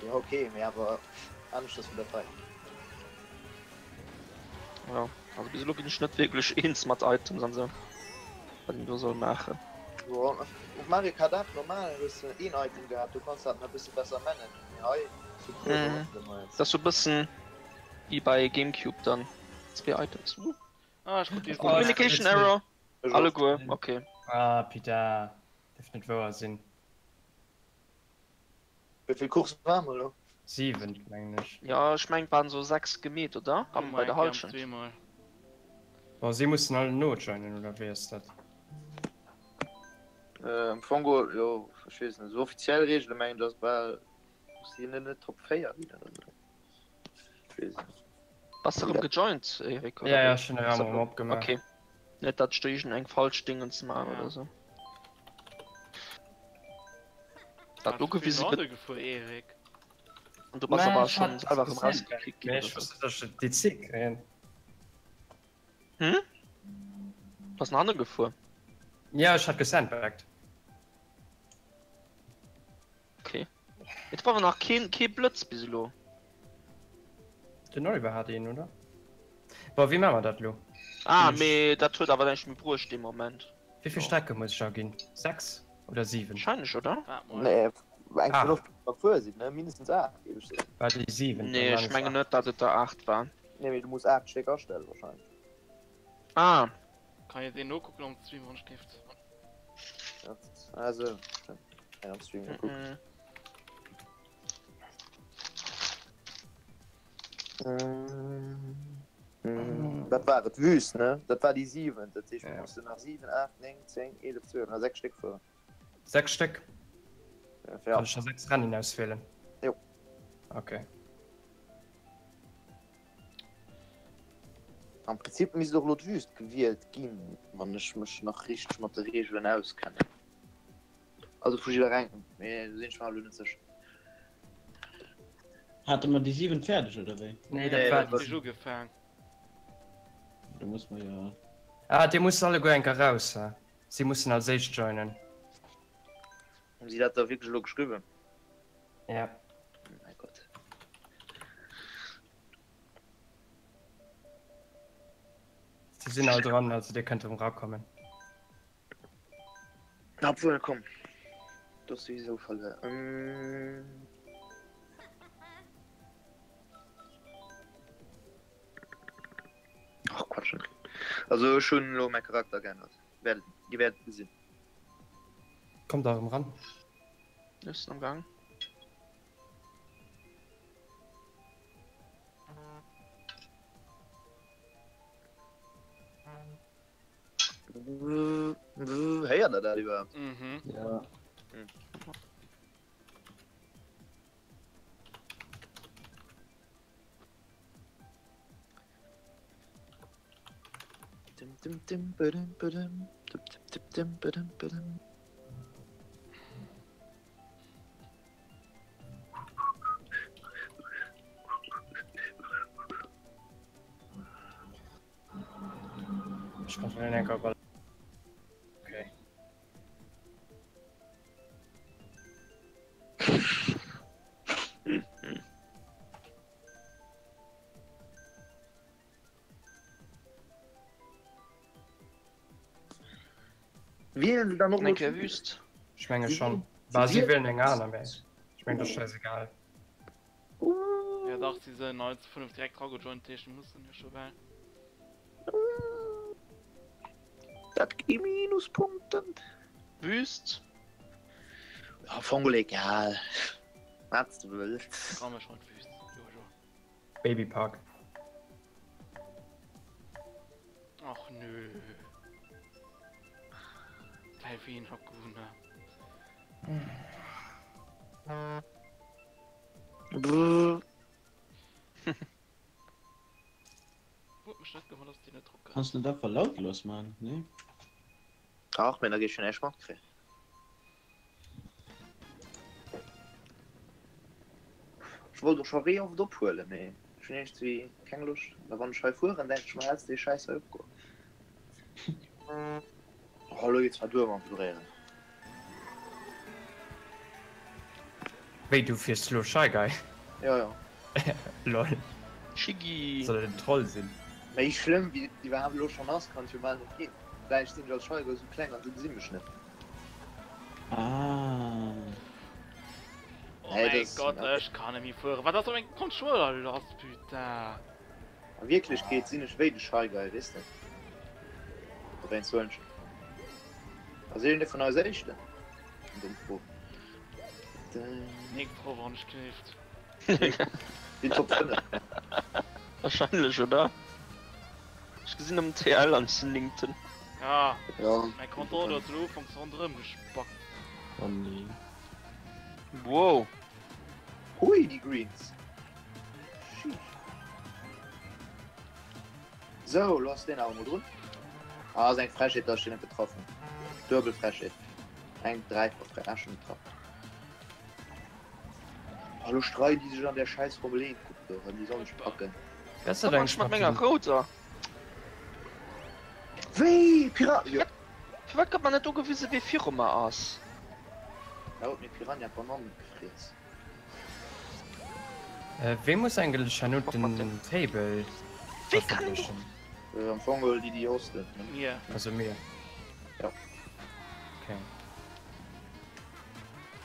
S1: Jo, ok, mee awer aneschters vun der Zeit.
S3: Ja, also bis elo ginn ech net wierklech eens mat Items an sou, wat een do soll maachen.
S1: Jo, op Mario Kart 8 normal hues de een Item gehat, do konns de dat nach e bësse besser managen, mee hei sou puer
S3: Mhm.
S1: Item hei.
S3: Dat ass sou e bëssen wéi bei Gamecube dann, zwee Items. Uh.
S2: Ah, ech krut déi
S3: Communication Error,
S1: Ech och.
S3: alleguer, ok.
S4: Ah, putain, dierf net wouer sinn.
S1: Wéi vill Course waren mer elo?
S4: 7 mengen ech.
S3: Jo, ech mengen et waren sou 6 gemeet, oder? Am bei der Halschent.
S4: Bon, si mussen all nojoinen, oder wéi ass dat?
S1: Am Fong geholl, jo, ech weess net. Esou offiziell Reegele mengen ech ass bal, muss si net net Top 4 ginn oder sou. Ech weess et net.
S3: Bass de erëm gejoint, Eric, oder
S4: Ja, ja,
S3: wéi?
S4: ech hunn de Raum erëm opgemaach.
S3: Okay. Net datt ech do iergend eng falsch Dingens man oder sou. Dat ugewise gëtt.
S2: gefuer Erik.
S3: An du bass awer schon selwer erëm rausgekickt ginn.
S4: Ech wosst net, datt ech DC kréien.
S3: Hm? Bass no hanne gefuer?
S4: Ja, ech hat gesandbagged.
S3: Okay. Et war awer nach keen, kee Blëtz bis elo.
S4: Den Oliver hat een, oder? Bon, wéi maache mer dat elo?
S3: Ah, mee dat huet awer näischt méi bruecht dee Moment.
S4: Wéi vill Strecke muss ech aginn? 6 oder 7?
S3: Wahrscheinlech, oder?
S2: Waart mol.
S1: Nee, eng
S4: Ah.
S1: vun oft gefuer sinn, ne? Mindestens 8, géif ech soen.
S4: War déi 7?
S3: Nee, ech mengen net, datt et der 8 war.
S1: Nee, mee du muss 8 Stéck astellen wahrscheinlech.
S3: Ah.
S2: Kann jo deen nokucken am Stream wann ech géift.
S1: Also, am Stream gekuckt.
S3: Mhm.
S1: Mm. Dat war et Wüst, ne? Dat war déi 7. Dat heescht,
S4: Ja.
S1: muss nach 7, 8, 9, 10, 11, 12, nach 6 Stéck fueren.
S4: 6 Stéck?
S1: Ja,
S4: Kann ech da 6 Rennen auswielen?
S1: Jo.
S4: Okay.
S1: Am Prinzip misst och elo d'Wüst gewielt ginn, wann ech mech nach richteg mat de Reegelen auskennen. Also vu jidderengem, mee do sinn ech mer elo net sécher.
S5: Hate mer déi 7 fäerdeg oder wéi?
S4: Nee, dat war
S2: déi 7. Ugefaang.
S5: Da muss mer jo.
S4: Ah, dir musst alleguer eng Kéier raus, he? Si mussen als éischt joinen.
S1: Hunn si dat da wierklech elo geschriwwen?
S4: Ja.
S1: Mäi Gott.
S4: Si sinn all dran, also dir kënnt erëm rakommen.
S1: Obwuel, komm. Do ass souwisou verluer. Ähm. Ach Quatsch. Also ech hunn elo mäi Charakter geännert. Werdet, dir wäert et gesinn.
S4: Kommt da erëm ran.
S3: Ech sinn am Gang.
S1: Héiert der dat iwwerhaapt?
S2: Mhm.
S5: Ja.
S1: Dim, dim, dim, badum, badum. Dim, dim, dim, dim, badum, badum.
S4: Ech kontrollieren enker op alle. Okay.
S1: Wielen se dann och
S3: Eng Kéier Wüst.
S4: Ech menge schon. Bah, si wielen eng aner, mä ech meng, dat ass scheißegal.
S2: Ja dach, si sinn all zu 5 direkt ragejoint, dat heescht, mir mussen jo scho bal.
S1: Dat gi Minuspunkten.
S3: Wüst?
S1: Ja, am Fong egal. Wat s de wëlls.
S2: Komm, ech huelen d'Wüst. Jo, jo.
S4: Babypark.
S2: Ach nö. Delfin Hakuna. Huet mech net gewonnert, dass déi net drop
S5: Kanns net einfach lautlos man, nee?
S1: Ach, mee da géif ech jo näischt matkréien. Ech wollt och scho wéi oft ophuelen, mee ech hunn iergendwéi keng Loscht. A wann ech hei fueren, denken ech mer, häls dee Schäiss hei opgeholl. Oh, elo geet zwar duer mam Vibréieren.
S4: Wéi, du fiers elo Shy Guy?
S1: Jo, jo.
S4: Lol.
S3: Shiggy.
S4: Soll et en Troll sinn?
S1: Méi schlëmm wéi et iwwerhaapt elo schonn ass, kann et jo bal net ginn. Vläicht sinn ech als Shy Guy esou kleng an se gesi mech net.
S5: Ah.
S2: Oh
S1: Nee,
S2: mäi
S1: das-
S2: Gott, ech kann net méi fueren. Wat ass op mengem Controller lass, putain?
S1: A Wierklechkeet sinn ech wéi de Shy Guy, weess de? Op een Zwënsch. Ass iergendee vun eis Éischten? Eng domm Fro.
S2: Nik fro wann ech knifft.
S1: Déi Top 5.
S3: Wahrscheinlech, oder? Ech gesinn nëmmen TL an ech sinn Néngten.
S2: Ja,
S1: Ja.
S2: mäi Controller huet elo ufanks ronderëm gespackt.
S5: Oh nee.
S3: Wow.
S1: Hui, déi Greens. Sheesh. Sou, lo ass deen awer mol drun. Ah, ass eng Frechheet, dass ech deen net getraff hunn. Duebel Frechheet. Eng dräifach Frechheet. Ah, ech hunn getraff. Ah, lo streiden déi sech an där schäiss Formel 1 Coupe do erëm. Déi sollen sech packen.
S4: Wat ass dat
S3: mat menger rouder?
S1: Wéi? Pira. Jo.
S3: Firwat gëtt mer net ugewise wee viru mer ass?
S1: Da huet mir Piranha d'Banann gefriess.
S4: Wee muss eigentlech herno den Table verëffentlechen?
S1: Am Fong geholl déi déi hosten, ne?
S2: Mir.
S4: Also mir.
S1: Jo.
S4: Okay.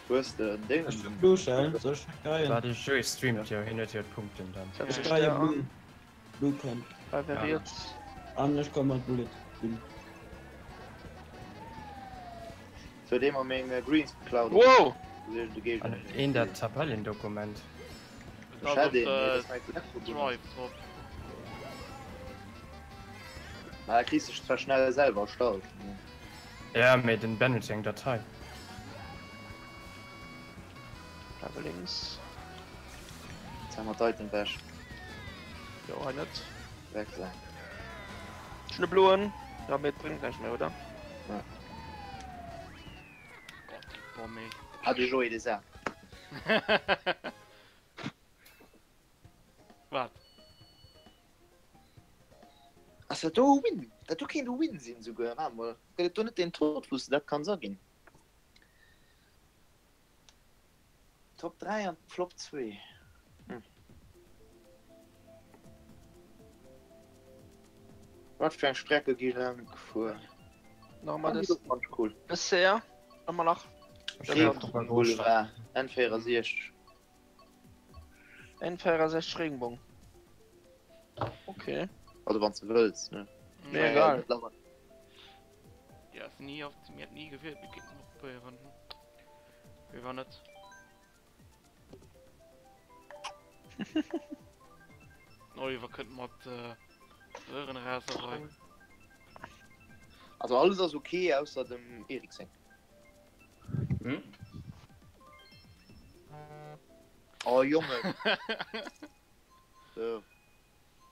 S1: Hues de en Déngen?
S5: Ech hunn Blue Shell, soll ech dat geien?
S4: War de Joé streamt jo, hien huet jo d'Punkten dann.
S5: Ech geie Blue. Blue Camp.
S3: Bei wer riets?
S5: An ech komme mat Bullet Bill.
S1: Sou dee mer meng Greens geklaut huet.
S3: Wow!
S4: An huet een dat Tabellendokument?
S2: Et ass op Drive drop.
S1: Ma da kriss dech zwar schnell selwer erstallt.
S4: Ja, mee den Ben huet jo eng Datei.
S3: Bleiwe lénks.
S1: Jetzt haben wir d'Item weg.
S3: Jo, hei net.
S1: Weg sein.
S3: Ech hunn e bloen. Ja, mee et bréngt näischt méi, oder?
S1: Ja.
S2: Gott, déi Bomm, ey.
S1: Ah, de Joé, dee Sak.
S2: Wat?
S1: Ass dat do e Win? Dat do kéint e Win sinn souguer. Waart mol, gëtt et do net deen Tod, wou s de dat kanns aginn? Top 3 an Flop 2. Hm. Wat fir eng Strecke gi laang gefuer?
S3: Nochmal
S1: Ah,
S3: das
S1: déi fand ich cool.
S3: Bisher ëmmer nach.
S1: Regenbogen-Boulevard, N64.
S3: N64 Regenbogen. Okay.
S1: Also wann du wëlls, ne?
S3: Mir egal.
S2: Ja, ass ni op, mir hat ni gewielt, mir kéinten och probéieren. Wéi wann net. Oliver kënnt mat äh, Röhrenraserei.
S1: Also alles ass okay ausser dem Erik seng.
S4: Hm?
S1: Oh Jongen. So.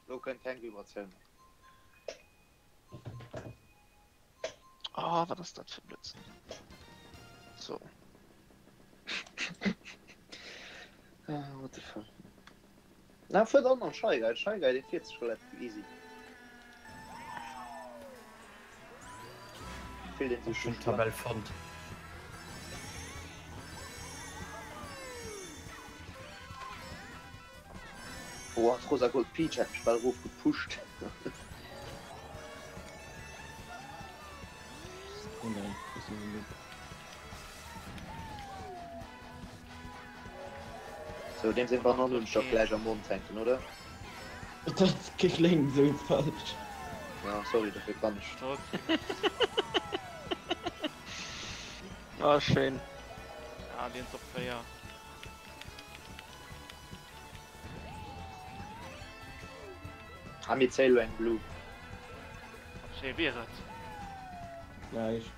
S1: Lo kënnt keng Vibratioun méi.
S3: Oh, wat ass dat fir Blödsinn? So.
S1: Ah, what the fuck. Na, fuer dann mam Shy Guy. Shy Guy, dee fiert sech relativ easy. Fillt een sech
S4: Ech hunn d'Tabell fonnt.
S1: Boah, d'Rosa Gold Peach hat mech bal erof gepusht.
S5: Oh nein, das ist ein Loop.
S1: So, deem seng Banann hunn ech dach gläich am Mond hänken, oder?
S5: Dat kléngt esou falsch.
S1: Ja, sorry, dofir kann ech.
S3: Ah, schéin.
S2: Ah, deen Top 4.
S1: Ah, mir zéie lo eng Blue.
S2: Schéi wier et.
S5: Gläich.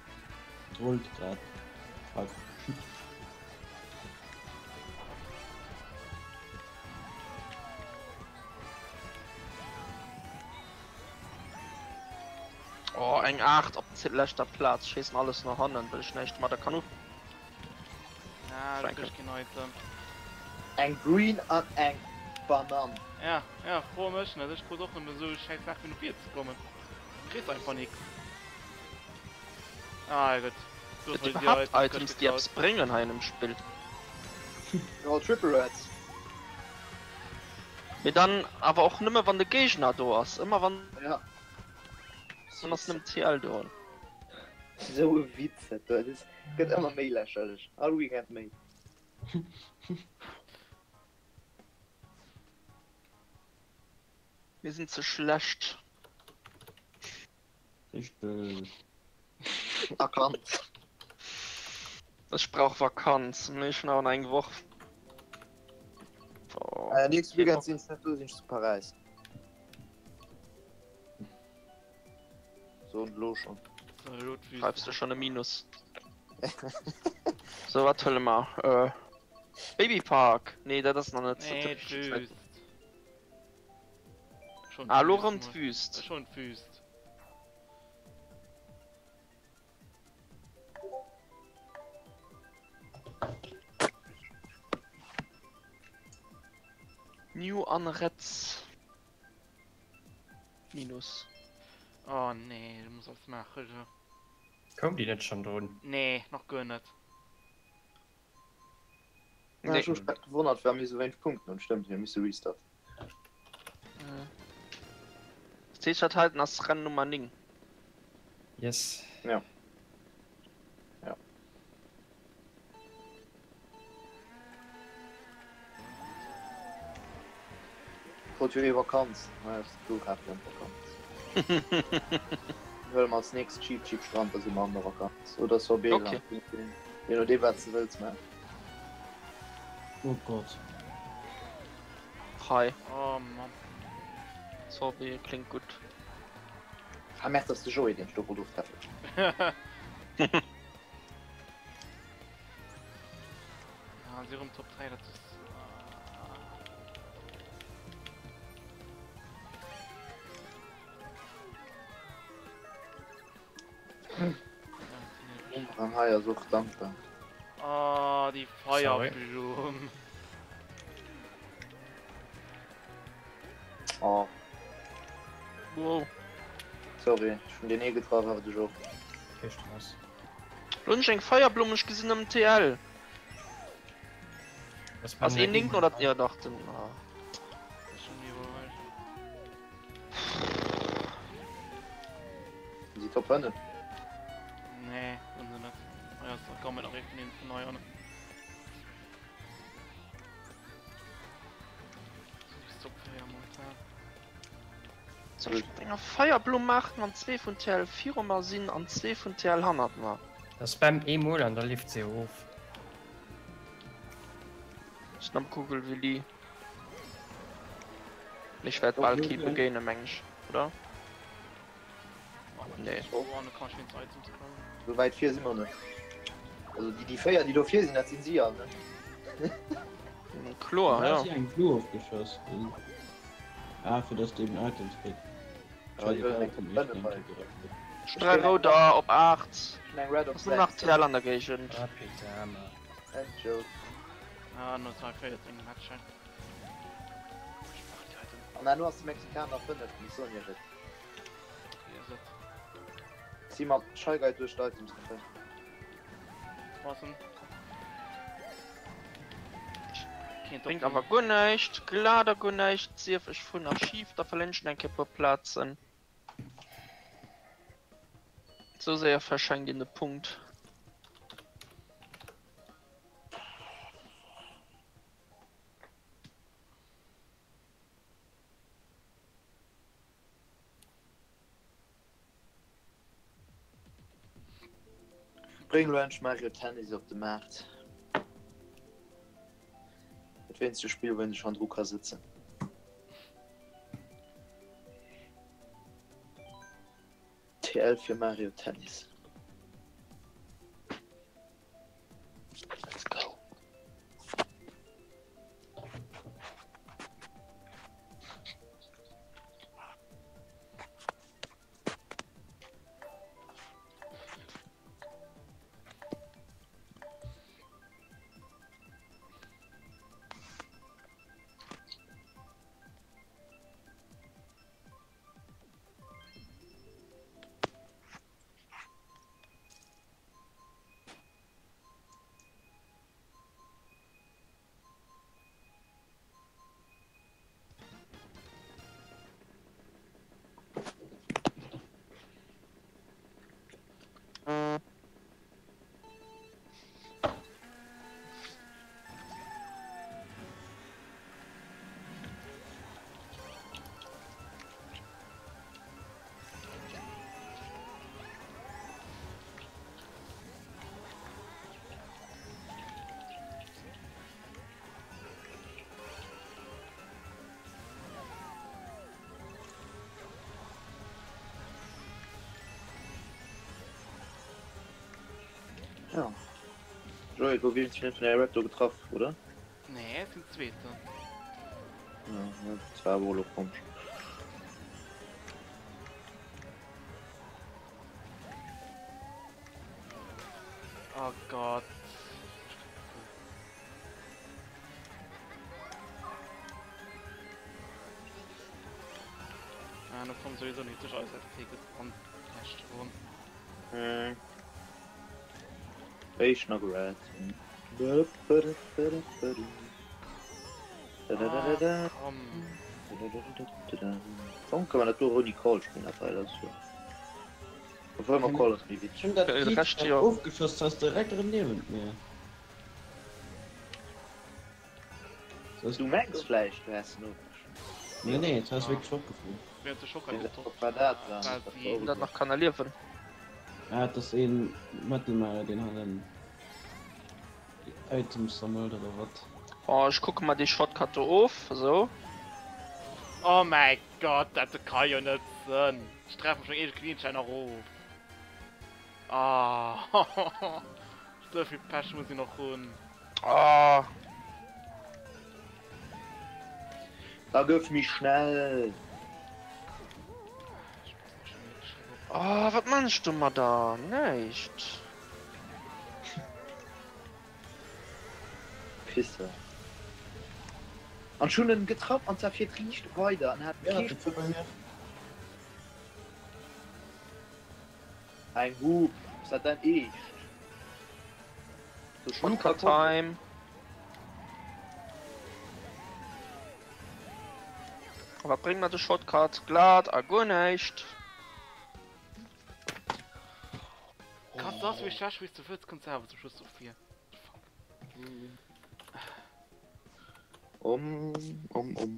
S5: Rullt grad. Fuck.
S3: Oh, eng 8 op leschter Plaz. Schéissen alles no hannen, well ech näischt domadder kann uf.
S2: Ah, du kriss keen Item.
S1: Eng Green an eng Banann.
S2: Ja, ja, fro mech net. Ech krut och nëmme sou schäiss Saach fir no vir ze kommen. Kriss einfach nix. Ah, gutt.
S3: Gëtt iwwerhaapt Items déi eppes bréngen hei an dem Spill?
S1: Jo, Triple Reds.
S3: Mee dann awer och nëmme wann de Géigner do ass. Ëmmer wann.
S1: Ja.
S3: Dann ass nëmmen TL do.
S1: Sou e Witz dat do. Et gëtt ëmmer méi lächerlech. All Weekend méi.
S3: Mir sinn ze schlecht.
S5: Richteg.
S1: Erkannt.
S3: Ech brauch Vakanz, mee ech hunn awer nach eng Woch. Oh.
S1: Äh, nächste Weekend sinn ech net do, sinn ech zu Paräis. So und lo schon.
S2: So, elo d'Wüst.
S3: Schreibst du schon e Minus. So, wat huele mer? Äh, Babypark! Nee, dat ass nach net
S2: Nee,
S3: zur richtigen Zäit.
S2: d'Wüst. Schon
S3: Ah, elo
S2: d'Wüst,
S3: rëm
S2: Mann.
S3: d'Wüst.
S2: Schon d'Wüst.
S3: New an Reds. Minus.
S2: Oh nee, du muss alles maachen. Jo.
S4: Koum déi net schon drun?
S2: Nee, nach guer net.
S1: Nee. Ech hu mech gewonnert, well mir sou wéineg Punkten hunn. Stëmmt, mir misse restarten.
S3: Dat heescht, dat heiten ass Renn Nummer 9.
S4: Yes.
S1: Ja. Ja. Krut jo ee Vakanz. Hei ass de Flughafen an Vakanz. Huele mer als nächst Cheap Cheap Strand, da si mer an der Vakanz. Oder Sorbet.
S3: Okay.
S1: Je nodeem wat s de wëlls maachen.
S5: Oh Gott.
S3: Hei.
S2: Oh Mann.
S3: Sorbet kléngt gutt.
S1: Ah merde, ass de Joé deen ech do wollt oftreffen.
S2: Ah, si rëm Top 3, dat ass.
S1: An hei ass och dankbar.
S2: Ah, déi Feierblumm.
S1: Oh.
S3: Wow.
S1: Sorry, ech hunn deen ee getraff, awer dech och.
S4: Kee Stress.
S3: Lo hunn ech eng Feierblumm, ech gesinn nëmmen TL. Ass een Linken oder ja dach den. Ah.
S1: Si Top 5?
S2: Nee, hunn se net. Ah, ja, da kommen nach ee vun deenen vun hei an.
S3: Soll ech mat enger Feierblumm maachen, wann zwee vun TL viru mer sinn an zwee vun TL hannert mer?
S4: Da spam eemol an da leeft se erof.
S3: Ech sinn am Kugelwilli. Mee ech wäert bal kee begéinen, meng ech, oder? Nee.
S1: Sou wäit vir si mer net. Also déi, déi 4, déi do vir sinn, dat sinn si all, ne?
S3: Kloer,
S5: ja.
S3: ja.
S5: Eng Blu ofgeschoss. Ah, fir dass de eben Items kritt.
S1: Ja, déi wëllen eng Top 5 hei.
S3: Ech rouder op 8.
S1: Ech hunn eng Red op
S3: Ass nur nach
S1: 6.
S3: TL an der Géigend.
S4: Rapidama.
S1: End joke.
S2: Ah, no 2,14 Match.
S1: An herno ass de Mexikaner 5, ech soen iech et. Si mat Shy Guy duerch d'Items gefëmmt.
S3: Bréngt awer guer näischt, glat a guer näischt, sief ech fuer nach schif, da verléieren ech eng Kéier e puer Plazen. Sou séier verschenkt een de Punkt.
S1: Bréng elo endlech Mario Tennis op de Maart. Dat wéinste Spill wou een sech handru ka sëtzen. TL fir Mario Tennis. Let's go. Ja. Joé, gouf iergendwéi vun der Red do getraff, oder?
S2: Nee, ech sinn Zweeten.
S1: Ja, dat war awer och elo komesch.
S2: Oh Gott. Herno komm souwisou nees duerch eis FT gewannt d'lescht Ronn.
S1: Éischten a gered.
S2: Ah, komm.
S1: Warum kann man dat do ouni Call spillen? Dat hei, dat ass jo. Obwuel mam Call ass méi
S5: witzeg. Ech hunn dat
S3: Peach
S5: grad ofgeschoss, ass direkt erëm niewent mir.
S1: Du mengs vläicht du häss en ofgeschoss?
S5: Nee nee, et ass wierklech opgeflunn.
S2: Wéi huet de Schocker getroff?
S1: Wat war dat dann?
S3: Wien dat nach kann erliewen.
S5: Ah, et ass een Mëttelmeier deen hannen déi Items sammelt oder wat?
S3: Oh, ech kucke mer dee Shortcut do of, esou.
S2: Oh mäi Gott, dat ka jo net sënn! Ech treffen mech meng eege Knietschein erof. Ah, esou vill Pech muss een och hunn.
S3: Ah.
S1: Da gouf méi schnell.
S3: Oh, wat man ech domadder? Näischt.
S1: Pisser. An ech hunn en getraff an zwar fiert riicht weider an hat kee Spuer. Eng Hup, ass dat dein Eescht?
S3: Shortcut Time. A wat bréngt mer de Shortcut? Glat a guer näischt.
S2: Krass, du ass wéi schlecht wéi s du wëlls, kënns awer zum Schluss dofir. Fuck.
S1: Om, om, om.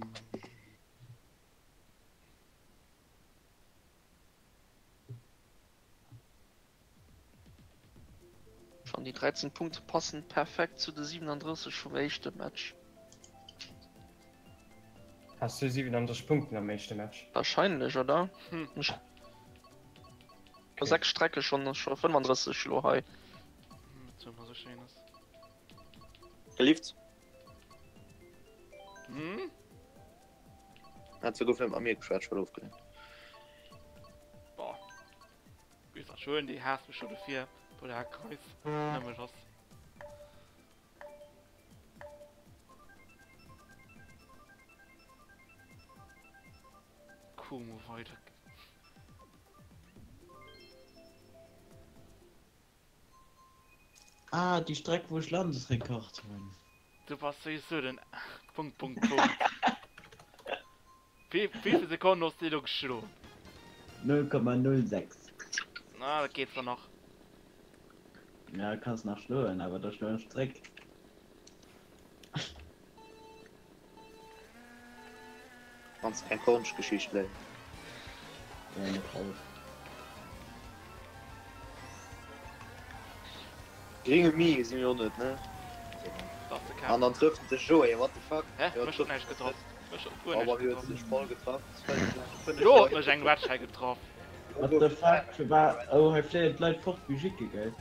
S3: Schon déi 13 Punkte passen perfekt zu de 37 vum éischte Match.
S4: Has du 37 Punkten am éischte Match?
S3: Wahrscheinlech, oder? Hm. Ech okay. 6 Strecke schon schon 35 lo hei.
S1: Gelift.
S2: Hm?
S1: Hat se gouf net mat mir geschwat, ech war ofgelenkt.
S2: Boah. Wie gesagt, schön, die haasst mich schon dafür, wo der Kreis nämlich ass. Kumo weiter.
S5: Ah, déi Streck wou ech Landesrekord hunn.
S2: Du bass souwisou den Punkt Punkt Punkt. Wéi vill Sekonnen hues de elo geschloen?
S5: 0,06.
S2: Na, dat geet zwar nach.
S5: Ja, kanns nach schloen, awer da schloen ech zréck.
S1: Kanns keng Konschtgeschicht léieren.
S5: Ja, net haut.
S1: Gringe Mi si mir och net, ne? An dann trëfft en de Joé, what the fuck?
S2: Hä? Mech huet näischt getraff. Mech huet guer näischt
S1: getraff. Huet sech voll getraff.
S2: Lo huet mech eng Wetschei getraff.
S5: What the fuck? Firwat? Oh, hei fléien d'Leit fort wéi Jicke, gell?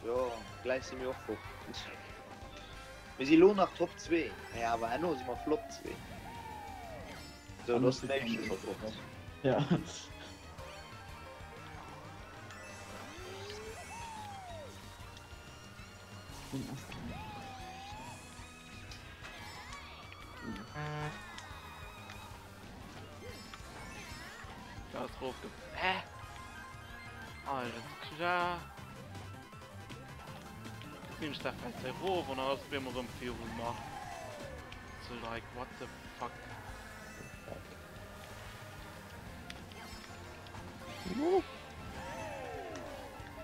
S1: Jo, gläich si mir och fort. Mir si lo nach Top 2, mee awer herno si mer Flop 2. Sou, do ass den éischte scho fort.
S5: Ja.
S2: Da ass rof ge. Hä? Alles klar. Jetzt nehme ich da vielleicht hei rof und dann ass et immer rëm viru mer. So like, what the fuck?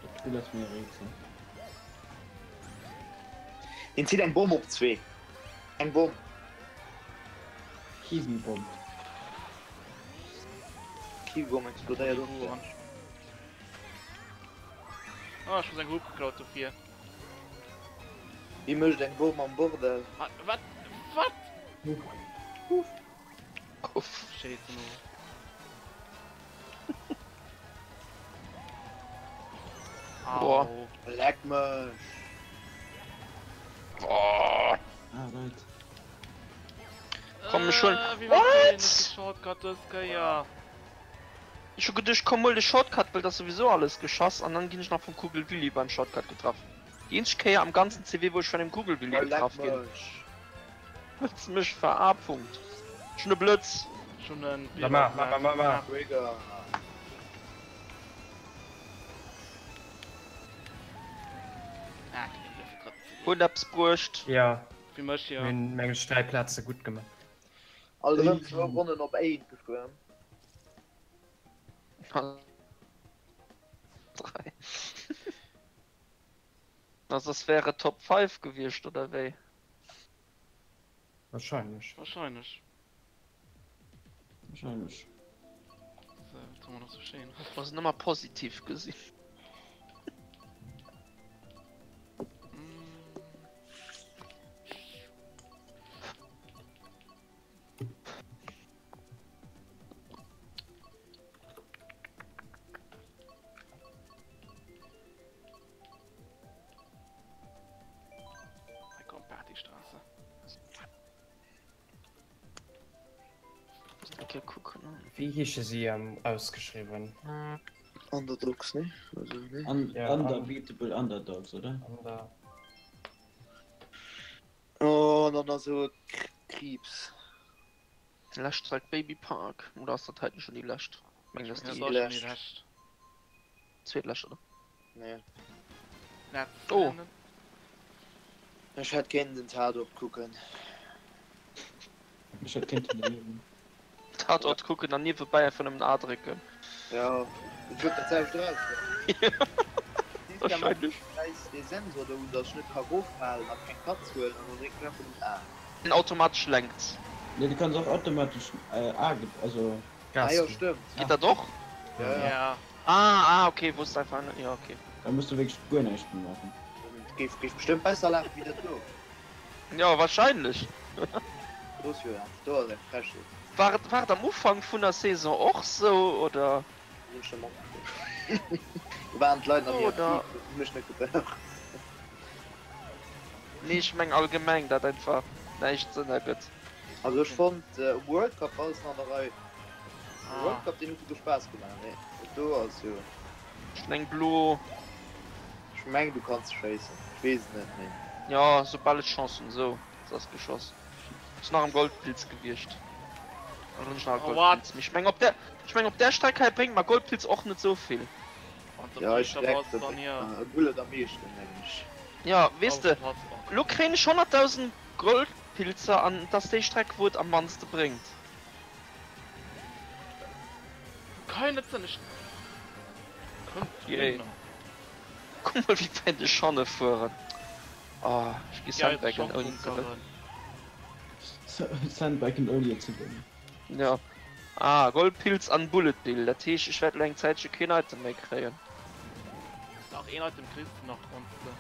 S5: Dat Spill ass mir e Rätsel.
S1: Deen zitt eng Bomm op zwee. Eng Bomm.
S5: Kiwi-Bomm.
S1: Kiwi-Bomm explodéiert och gläich.
S2: Ah, ech muss eng Hupp geklaut dofir.
S1: Wie mécht eng Bomm am Bordell?
S2: Ah, wat? Wat?
S1: Huff.
S3: Uff.
S2: Schéissen no.
S3: Boah.
S2: Au.
S1: Leck mech!
S3: Boah.
S5: Ah, Leit.
S3: Komm, ech huelen.
S2: Äh, wéi war
S3: What?
S2: den Shortcut dës Kéier?
S3: Ech hu geduecht, komm huel de Shortcut, well dat ass souwisou alles geschoss an dann ginn ech nach vum Kugelwilli beim Shortcut getraff. Déi eenzeg Kéier am ganzen CW wou ech vun engem Kugelwilli
S1: Leck
S3: getraff ginn.
S1: mech!
S3: Wëlls de mech ver-A. Punkt. Ech hunn e Blëtz.
S2: Ech hunn en
S4: Da maach, maach, maach, maach, maach.
S1: Trigger.
S2: Ah, keng Idee fir drëtten ze ginn.
S3: Huet eppes bruecht.
S4: Ja,
S2: Fir mech jo.
S4: mir hunn meng ech 3 Plaze gutt gemaach.
S1: Alt erëm zwou Ronnen op éint gefuer.
S3: 3. Also soss wär et Top 5 gewiescht oder wéi?
S4: Wahrscheinlech.
S2: Wahrscheinlech.
S5: Wahrscheinlech.
S2: So, wat hu mer nach sou schéin?
S3: Ass nëmmer positiv gesinn.
S2: Hei kommt Partystraße.
S3: Eng kucken.
S4: Wéi heesche si am ausgeschriwwen?
S1: Underdogs, ne? Also, ne?
S5: Un
S4: Ja,
S5: Underbeatable Underdogs, oder?
S4: Under.
S1: Oh, an dann ass esou Kriibs.
S3: Lescht Streck Baby Park oder ass dat heiten schon déi lescht? Ech mengen dat ass
S2: déi
S3: déi
S2: lescht.
S3: Zweetlescht oder?
S1: Nee.
S3: Oh.
S1: Ech hätt kéinten den Tatort kucken.
S5: Ech hätt kéinten liewen.
S3: Tatort kucken an niewebäi einfach nëmmen A drécken.
S1: Jo, et huet dat selwecht erausfonnt.
S3: Wahrscheinlech.
S1: Dee Sensor do un, datt ech net ka roffalen a keng Katz huelen an dann drécken ech einfach nëmmen A.
S3: Den automatesch lenkt.
S5: Nee, du kanns och automatesch A geb, also.
S1: Ah
S4: Gas
S1: jo,
S4: ginn.
S1: stëmmt.
S3: Geet dat och?
S1: Ja, ja.
S2: Ja.
S3: Ah, ah, ok, wosst einfach net, jo ok.
S5: Da muss du wierklech guer näischt méi maachen.
S1: Géif, géif bestëmmt besser lafen wéi dat do.
S3: Jo, wahrscheinlech.
S1: Do ass jo dat do ass eng Frechheet.
S3: War et, war et am Ufank vun der Saison och sou, oder?
S1: Hunn ech net matgekritt. Do waren d'Leit nach méi
S3: Oder?
S1: aktiv, dat hunn ech net gebraucht.
S3: Nee, ech meng allgemeng, dat einfach näischt Sënn ergëtt.
S1: Also ech fonnt um World Cup war alles nach an der Rei. Um World Cup deen huet souguer Spaass gemaach, mee dat do ass jo.
S3: Ech hunn eng blo.
S1: Ech meng du kanns schéissen, ech weess et net méi.
S3: Jo, soubal ech Chance hunn, sou, se ass geschoss. Ass nach am Goldpilz gewiescht. An hunn ech nach e
S2: Oh, what?
S3: Goldpilz. Mee ech meng op där, ech meng op där Streck hei bréngt mer Goldpilz och net sou vill.
S2: Wann
S1: Ja ech
S2: der
S1: dreck
S2: bass,
S1: dat
S2: dann
S1: bréngt
S2: jo.
S1: mer e Bullet am meeschten mengen ech.
S3: Jo, weess de,
S2: Aufgepasst, oh
S3: lo kréien ech 100.000 Goldpilzer an et ass déi Streck wou et am mannste bréngt.
S2: Kann net sinn, ech kënnt
S3: Yay.
S2: drënner.
S3: Kuck mol wéi wäit ech hanne fueren. Oh, ech gi
S2: Geil,
S3: sandbaggen ouni ze wëllen.
S2: Schockbunkeren.
S5: Sandbaggen ouni et ze wëllen.
S3: Jo. Ah, Goldpilz an Bullet Bill, dat heescht ech wäert lo eng Zäitche keen Item méi kréien.
S2: Dach, een Item kriss de nach, wanns de.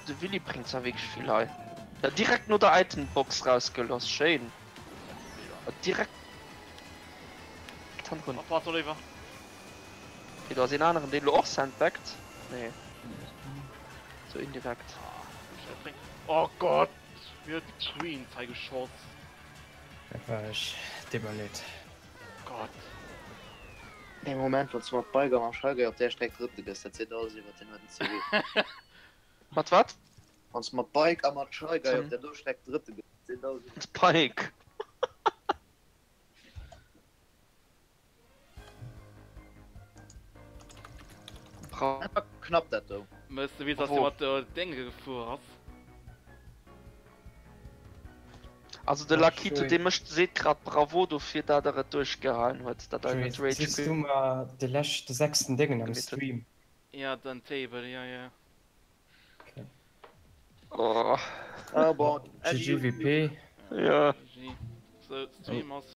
S3: De Willy bréngt zwar wierklech vill hei. Ja, direkt no der Itembox rausgeloss, schéin. Direkt hannendrun.
S2: Oppass, Oliver.
S3: Okay, do ass een aneren, deen elo och sandbaggt. Nee. Sou indirekt.
S2: Oh Gott, wéi huet d'Queens hei geschoss.
S4: Dat war ech, deet mer leed.
S2: Gott.
S1: Dee Moment wanns du mat Bike a mam Shy Guy op där Streck Drëtte gëss, dat seet alles iwwert den heiten CV.
S3: Mat wat?
S1: Wanns du mat Bike a mat Shy Guy op där do Streck Drëtte gëss, dat seet alles iwwert.
S3: Mat Bike.
S1: Dat war knapp dat do.
S2: Mëss de wéi dass de mat der Dénge gefuer ass.
S3: Also de Lakito dee mécht seet grad Bravo dofir dat er et duerchgehaen huet, dat er net Rage
S4: Sees du mer de lescht de sechsten Déngen am Stream?
S2: Ja den Table ja ja.
S4: Okay.
S3: Oh.
S1: Ah bon.
S4: GGWP.
S3: Ja.
S2: Sou Stream ass.